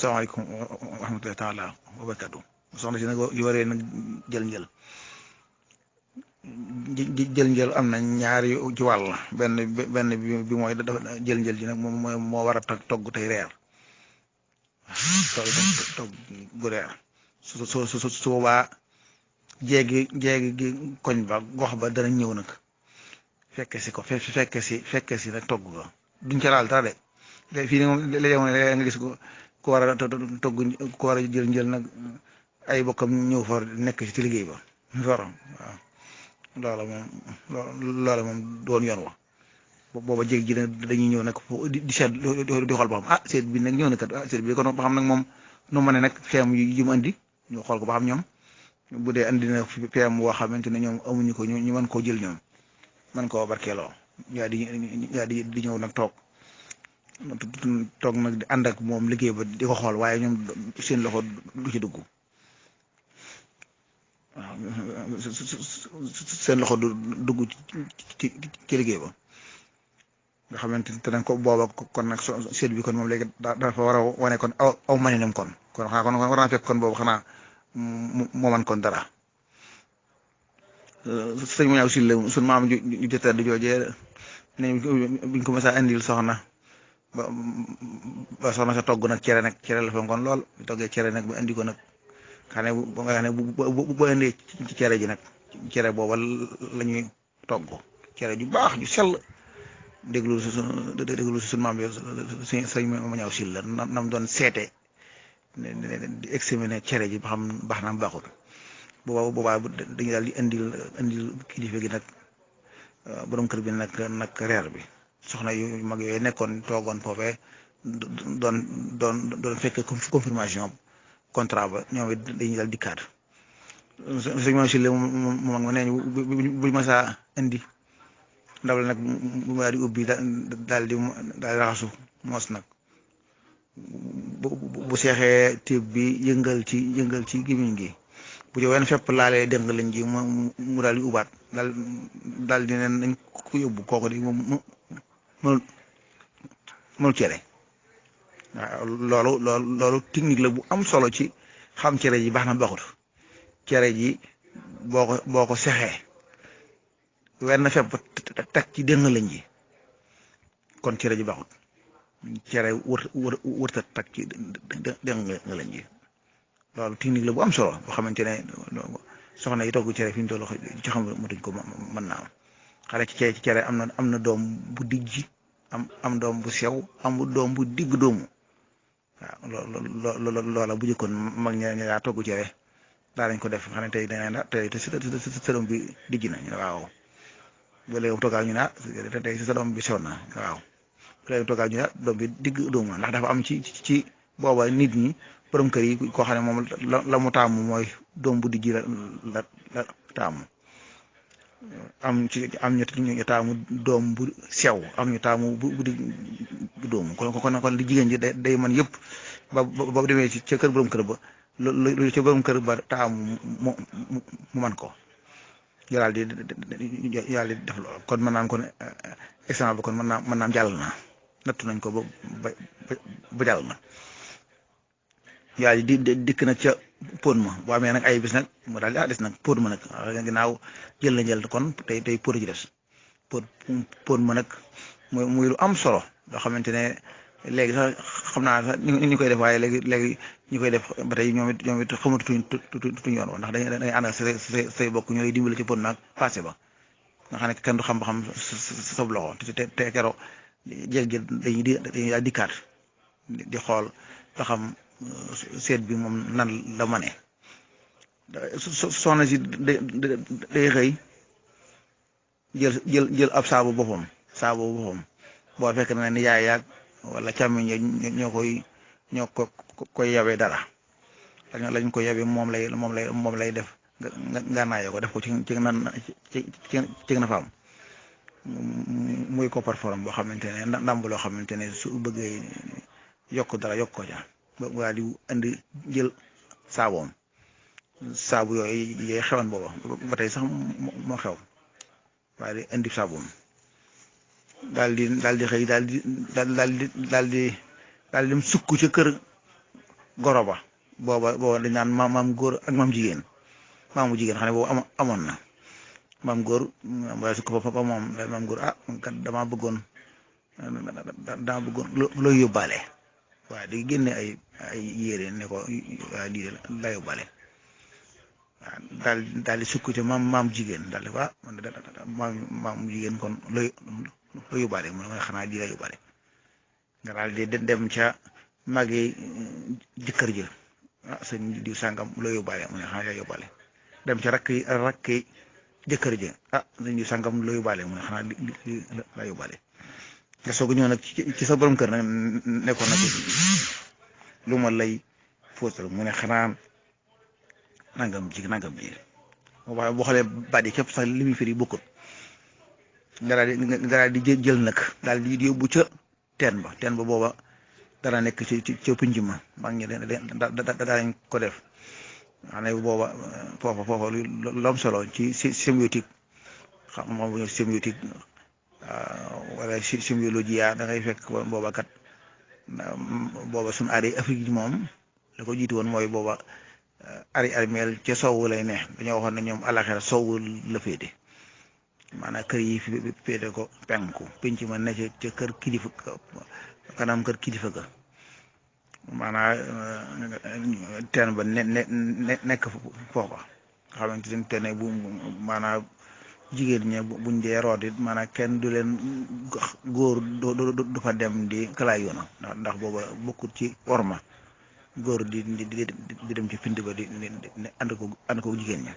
salaamaaleykum wa rahmatullahi taala wa barakaatu. soxna si nag yu waree nag jël njël jël njël am na ñaari ci wàll benn bi mooy dafa jël njël ji nag moom mooy moo war a togg tey reer togg gu reer su boobaa jéegi gi koñ ba gox ba dana ñëw nag fekke si ko fekke si nag togg ga duñ ca laal dara de fii nii moom léeg-léeg nga gis ko ku war a togg ku war a jël njël nag ay bokkam ñëw fa nekk ci liggéey ba waaw loola moom doon yoon wa booba jéeg ji nag dañuy ñëw nag di seet di xool ba xam seet bi nag ñëw na kat seet bi kon ba xam nag moom nu ma ne nag feem yi mu andi ñu xool ko ba xam ñoom bu dee andi na feem woo xamante ne ñoom amuñu ko ñu mën koo jël ñoom mën koo barkeeloo yaa di ñëw nag toog nag di ànd ak moom liggéey ba di ko xool waaye ñoom seen loxo du ci dugg waaw seen loxo du dugg ci liggéey ba nga xamante ne ko booba kon nag seet bi kon moom léegi dafa war a wane kon aw maninam kon xanaa kon war naa fekk kon boobu xanaa moo man kon dara sëñ ma ñaaw si la suñ maam ju jëtër di joojee ne biñ ko mësa indil soxna ba soxna sa togg nag cere la fa ngoon lool toggee cere nag ba indi ko nag xam ne bu indee ci cere ji nag cere booba la ñuy togg cere ju baax ju sell déglu si suñu maam bi sëñ ma ñaaw si la nam doon seete di examiner cere ji ba xam baax na baaxul boobaa dañu daal di indil kilifa gi nag borom kër bi nag reer bi soxna yu mag yooyu nekkoon toogoon foofee doon fekk confirmation contrat ba ñoom it dañuy daal dikkaat sëñ ma si la moom mag ma nee buñ ma saa indi ndaw la nag bu ma daal di ubbi daal di raxasu moos nag bu seexee tiib bi yëngal ci gémmiñ gi bu jo wenn fepp laalee déng lañ ji mu daal di ubaat daal di neen nañ ko yóbbu kooku di moom mënu cere waaw loolu technique la bu am solo ci xam cere ji baax na baaxut cere ji boo ko sexee wenn fepp teg ci déng lañ ji kon cere ji baaxut cere wërta teg ci déng lañ ji loolu technique la bu am solo boo xamante ne soxna yi togg cere fi ñu toll ci xam matuñ ko mën naa am xale ci cere am na doom bu dijj am doom bu sew am doom bu digg doomu waaw loola bu jëkkoon mag ñaa togg cere daa nañ ko def xam ne tey tey sa doom bi dijj na waaw ba léegi toggaal ñu tey sa doom bi sew na waaw ba léegi toggaal ñu doom bi digg doomu na ndax dafa am ci booba nit ñi borom kër yi koo xam ne moom la mu taamu mooy doom bu dijji la taamu am ñu taamu doom bu sew am ñu taamu bu digg doomu kon li jigéen ji day man yëpp ba demee ci ca kër borom kër ba lu ca borom kër ba taamu mu man ko yàlla di def loolu kon mën naan kon examen ba kon mën naam jàll na nattu nañ ko ba jàll na yàlla di dikk nag ca pon ma boo amee nag ay bis nag mu daal di des nag pon ma nag ginnaaw jël kon tey pon ci des pon ma nag muy lu am solo loo xamante ne léegi sax xam naa sax ñu koy def waaye léegi ñu koy def ba tey ñoom it xamatuñ yoon wa ndax dañuy ànd ak say bokk ñu lay dimbale ci pon maag passé ba nga xam ne kenn du xam ba xam sa loxo te kero jéeg dañuy daal dikkaat di xool ba xam seet bi moom nan la ma ne soxna si day xëy jël ab saabu boppam boo fekk na ni yaay yaag wala càmmiñ ñoo koy yabee dara lañ ko yabee moom lay def nga naayoo ko def ko ci na faam muy ko parforum boo xamante ne ndàmb loo xamante ne su bëggee yokk dara yokk ko ca waa di indi jël saabu yooyu xewoon booba ba tey sax moo xew waaye di indi saaboom daal di xëy daal di dem sukk ca kër goro ba booba dañ naan maam góor ak maam jigéen maamu jigéen xam ne boobu amoon na maam góor waaye su ko fa moom maam góor kat damaa bëggoon looy yóbbaale waaye di génne ay yére ne ko waaye lii de la yóbbaale waaw daal di sukk ci maam jigéen daal di ko maam jigéen kon looy yóbbaale mu ne xanaa lii la yóbbaale nga daal di dem ca magi jëkkër ji sëñ diw sàngam looy yóbbaale mu ne xanaa la yóbbaale dem ca rakki jëkkër ji sëñ diw sàngam looy yóbbaale mu ne xanaa li la yóbbaale nga soog a ñëw nag ci sa borom kër nag nekkoon na ci lu ma lay fóotal mu ne xanaa nangam ji waaye boo xoolee baat yi képp sax li muy firi bokkut nga daal di jël nag daal di yóbbu ca teen ba booba dara nekk ci pinc ma maa ngi dañ ko def xam ne booba foofa lu am solo ci sémiotique xam moom bu ñu sémiotique wala symbiologie da ngay fekk booba kat booba suñu aada Afrique yi moom la ko jiitu woon mooy booba armeel ca sowwu lay ne dañoo waxoon ne ñoom àllaxira sowwu la féete maanaam kër yi féete ko penku penc ma ne ca kër kilifa kanam kër kilifa ga maanaam teen ba nekk foofa xamante ne bu maanaam jigéen ñi buñ dee root it maanaam kenn du leen góor du fa dem di kalaay yoona ndax booba bokkut ci orma góor di dem ci pind ba di ànd ko jigéen ñi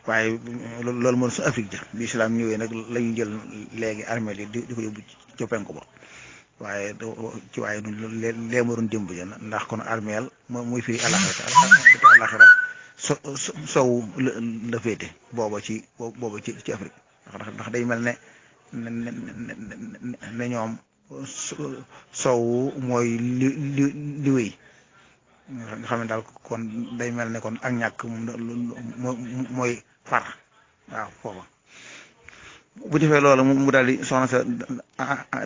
waaye loolu moom su Afrique ja bi islam ñëwee nag la ñu jël léegi armée yi di ko yóbbu ci penku ba waaye lee ma doon démb ja ndax kon armeel muy firi àllaxira sow la féete booba ci Afrique ndax day mel ne ñoom sow mooy li wéy nga xam ne daal kon day mel ne kon ak ñàkk mooy far waaw foofa bu defee loolu mu daal di soxna sa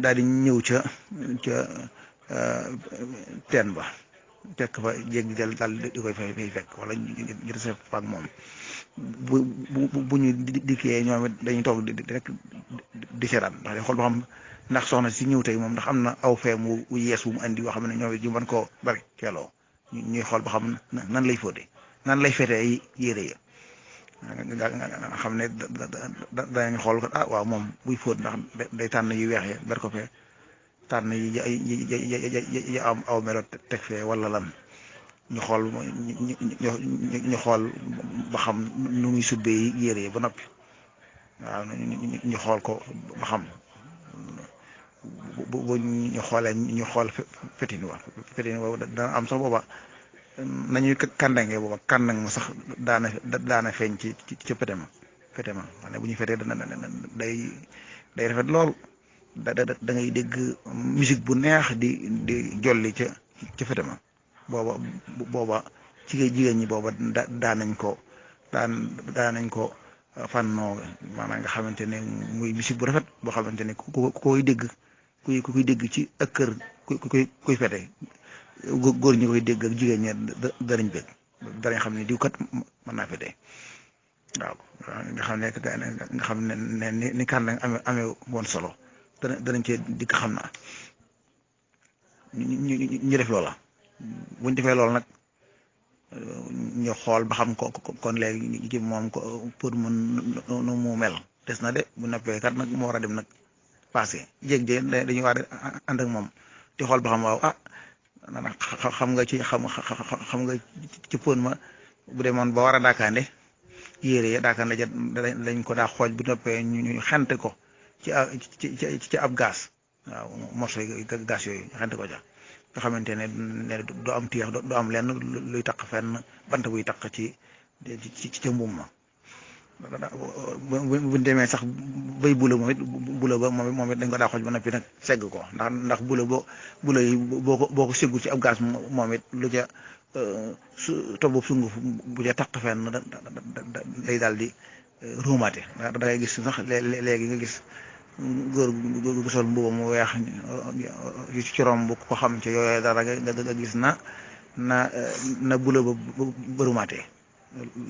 daal di ñëw ca teen ba fekk fa jéeg di daal di koy fay fekk wala ñu dese fa ak moom bu ñu dikkee ñoom it dañuy toog di rek di seetaan ndax xool ba xam ndax soxna si ñëw tey moom ndax am na aw fee mu yees wu mu andi yoo xam ne ñoom it ñu mën koo bari keeloo ñuy xool ba xam nan lay fóote nan lay fete ay yére ya nga xam ne danañ xool ko waaw moom buy fóot ndax day tànn yu weex ya ber ko fee tànn yi am aw melo teg fee wala lan ñu xool ba xam nu muy subbee yére yi ba noppi waaw ñu xool ko ba xam bu ñu xoolee ñu xool fetin wa dana am sax booba nañuy kàndange booba kàndang ma sax daana feeñ ci pete ma xam ne bu ñu fetee day rafet lool da ngay dégg musique bu neex di jolli ca fete ma booba ci jigéen ñi booba daanañ ko fànnoo maanaam nga xamante ne muy musique bu rafet boo xamante ne ku koy dégg kuy dégg ci ak kër kuy fete góor ñi koy dégg ak jigéen ñi danañ bëgg danañ xam ne diw kat mën naa fete waaw nga xam ne ni kan la amee woon solo danañ cee dikk xam naa ñu def loola buñ defee loolu nag ñu xool ba xam ko kon léegi ci moom ko pour mën nu mu mel des na de bu noppee kat nag mu war a dem nag passé jéeg-jéeg dañuy war a ànd ak moom di xool ba xam waaw xam nga ci pon ma bu dee moom ba war a daakaande yére ya daakaande ja dañ ko daa xooj bu noppee ñu xente ko ci ab gaz waaw morceau yi gaz yooyu ñu xente ko ja nga xamante ne du am tiyax du am lenn luy taq fenn bant buy taq ci ca mbuum ma buñ demee sax bay bula moom it bula ba moom it dañ ko daa xooj ba noppi nag segg ko ndax bula yi boo ko seggul ci ab gaz moom it lu ca tobb sunguf bu ca taq fenn day daal di ruumaate da ngay gis sax léegi nga gis góor gu sol mbuba mu weex ci rom bu ko xam ci yooyu dara nga gis na na na bula ba bërumaatee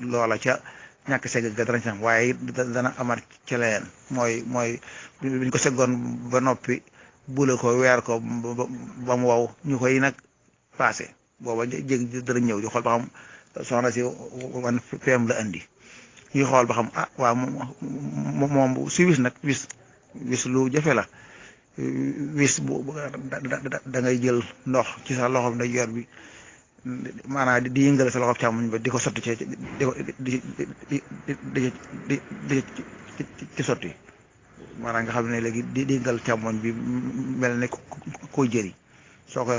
loola ca ñàkk segg ga dara ci am waaye dana amaat ca leneen mooy biñ ko seggoon ba noppi bula ko weer ko ba mu wow ñu koy nag passé booba jég dara ñëw di xool ba xam soxna si wan feem la andi ñuy xool ba xam waaw moom si wis nag wis lu jafe la wis bu da ngay jël ndox ci sa loxo ndeyjoor bi maanaam di yëngale sa loxo càmmoñ ba di ko sotti di ko ci sotti maanaam nga xam ne léegi di yëngal càmmoñ bi mel ne koy jëri soo ko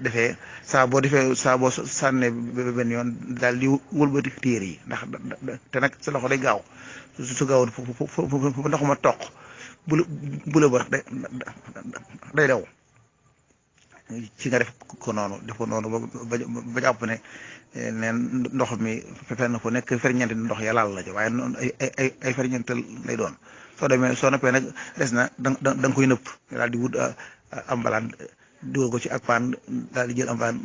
defee saa boo sànnee benn yoon daal di wëlbati téere yi ndax te nag sa loxo day gaaw su gaawoon fu ndox ma toq bula ba day daw ci nga def ko noonu ba jàpp ne ndox mi fenn fu nekk ferñeenti ndox ya laal la ci waaye noonu ay ferñeent lay doon soo noppee nag des na da nga koy nëpp daal di wut ambalaan dugal ko ci ak paan daal di jël ambalaan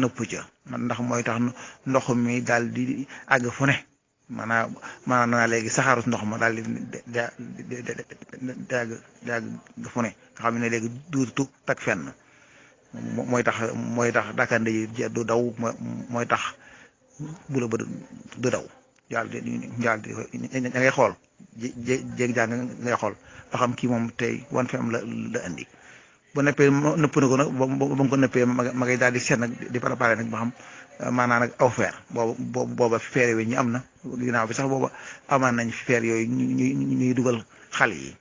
nëpp ca ndax mooy tax ndox mi daal di àgg fu ne maanaam naa léegi saxaaru ndox ma daal di àgg fu ne nga xam ne léegi duutu tak fenn mooy tax dakande yi du daw mooy tax bula ba du daw yàlla di ngay xool jéeg jàng ngay xool ba xam kii moom tey wan fi am la indi bu neppee nëpp na ko nag ba mu ko nëppee ma ngay daal di seet nag di préparé nag ba xam maanaam nag aw feer booba feer yooyu ñu am na ginnaaw bi sax booba amaan nañ feer yooyu ñuy dugal xale yi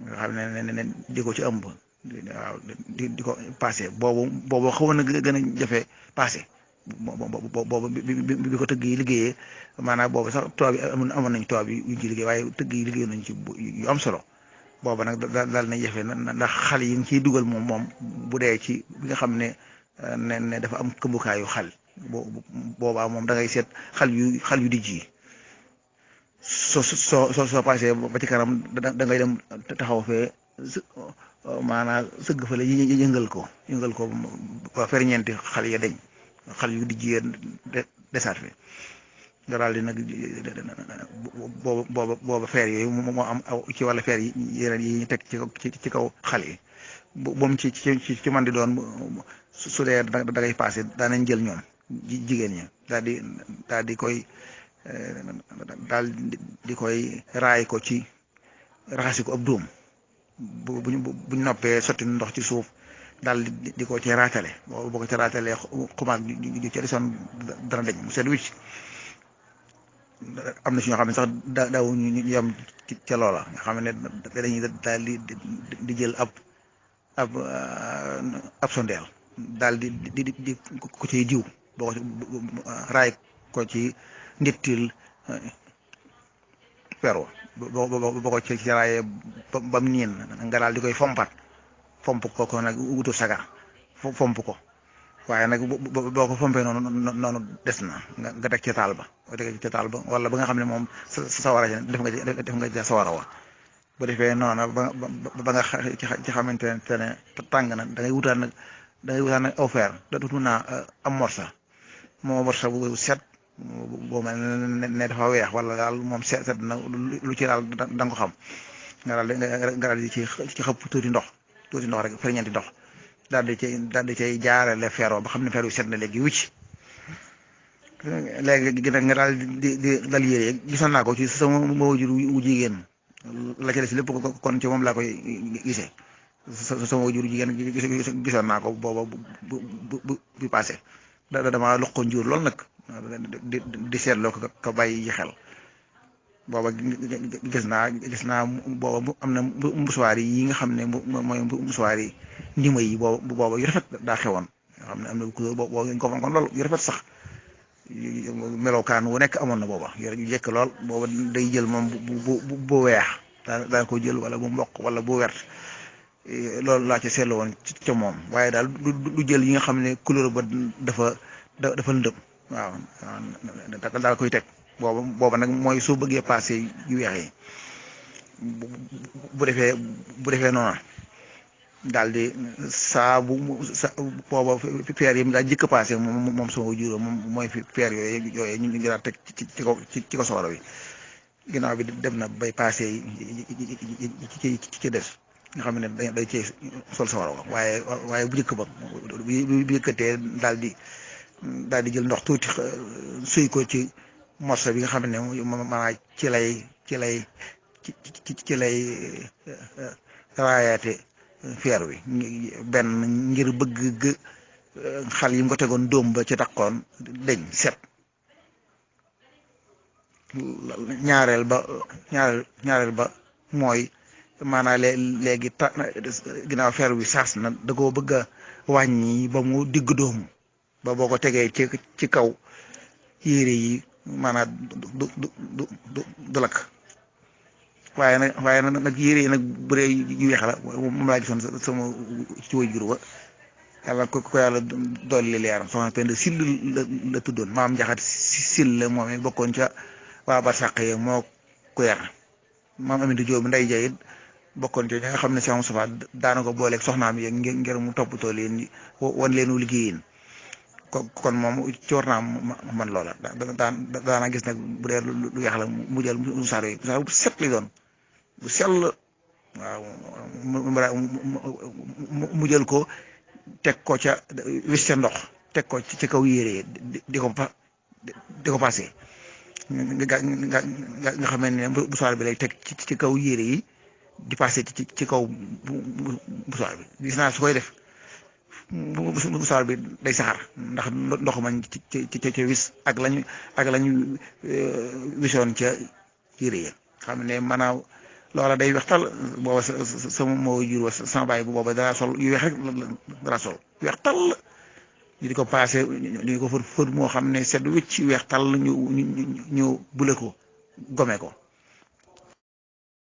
nga xam ne di ko ci ëmb waaw di ko passé boobu xawoon na gën a jafe passé boobu bi ko tëgg yi liggéeyee maanaam boobu sax tubaab yi amoon nañ tubaab yi yuñ ci liggéey waaye tëgg yi liggéey nañ ci yu am solo booba nag daal na jafe ndax xale yi ñu ciy dugal moom bu dee ci bi nga xam ne dafa am këmbukaayu xal boobaa moom da ngay seet xal yu dijj yi soo passé ba ci kanam da ngay dem taxaw fee maanaam sëgg fa la yëngal ko ba ferñeenti xal ya deñ xal yu dijj ya desaat fi nga daal di nag booba feer yooyu moo am ci wàllu feer yi yeneen yi ñu teg ci kaw xal yi moom ci man di doon su dee da ngay passé daanañ jël ñoom jigéen ñi daal di koy raay ko ci raxasi ko ab dóom buñ noppee sotti ndox ci suuf daal di ko ci raatale boo ko ci raatalee xumaag ju ci desoon dana deñ mu seet wicc am na si ñoo xam ne sax daaw ñu yem ca loola nga xam ne dañuy daal di jël ab sondeel daal di ko ciy diw boo ko raay ko ci ndittil pero boo ko ci raayee bam niin nga daal di koy fomp ko nag wutu sagar fomp ko waaye nag boo ko fompee noonu des na nga teg ca taal ba wala ba nga xam ne moom sawara def nga ca sawara wa bu defee noonu ba nga ci xamante ne tàng na da ngay wutaat nag aw fer mun naa am morsa bu set boo mel ne dafa weex wala daal moom set na lu ci daal da nga ko xam nga daal di ci xëpp tuuti ndox rek ferñeenti ndox daal di cay jaarale feeroo ba xam ne feer yu set na léegi wucc léegi nag nga daal di dal yére gisoon naa ko ci sama wajur wu jigéen la ca des lépp kon ci moom laa koy gisee sama wajur jigéen gisoon naa ko booba bu passé dama lox ko njur lool nag di seetloo ko bàyyi ji xel booba gis naa booba am na musuwaar yi nga xam ne mooy musuwaar yi ndima yi booba yu rafet daa xewoon nga xam ne am na couleur booba ñu ko fonkoon lool yu rafet sax melokaan wu nekk amoon na booba yu jekk lool booba day jël moom bu weex daan ko jël wala bu mboq wala bu wert loolu laa ci seetlu woon ca moom waaye daal du jël yi nga xam ne couleur ba dafa lëndëm waaw daal koy teg booba nag mooy soo bëggee passé yu weex yi bu defee noonu daal di saa sa booba feer yi mu daal jëkk passé moom sama juróom moom mooy feer yooyu ñu ngi daal teg ci ko soxla bi ginnaaw bi dem na bay passé ci des nga xam ne day cee sol sawara waaye bu njëkk ba bu yëkkatee daal di jël ndox tuuti suy ko ci morso bi nga xam ne maanaam ci lay raayaate feer wi benn ngir bëgg xal yi mu ko tegoon dóom ba ci takkoon deñ set ñaareel ba mooy maanaam léegi ginnaaw feer wi saas na da koo bëgg a wàññi ba mu digg dóomu ba boo ko tegee ci kaw yére yi maanaam du lakk waaye nag yére yi nag bu dee yu weex la moom laa gisoon sama ci way jur ba yàlla ko yàlla dolli leeram soxna Penda Sill la tuddoon maam Njaxat Sill la moom it bokkoon ca waa barsàq ya moo ko yar maam Aminata Jóob nday jayit bokkoon ca ñi nga xam ne Cheikh Moustapha daana ko booleeg soxnaam yi ngir mu toppatoo leen wan leenu liggéeyin kon moom ci war naa man loola daana gis nag bu dee lu weex la mu jël musaar bu set li doon bu sell waaw mu jël ko teg ko ca wis ca ndox teg ko ci kaw yére di ko passé nga xam ne musaar bi lay teg ci kaw yére yi di passé ci kaw musaar bi gis naa su koy def musaar bi day saxar ndax ndox mañ ci wis ak lañu wisoon ca yére ya xam ne maanaam loola day wextal booba sama moo jur wa sama baay bu booba dara sol yu weex rek dara sol wextal ñu di ko passé ñu ko fër moo xam ne sedd wicc wextal ñu bule ko gome ko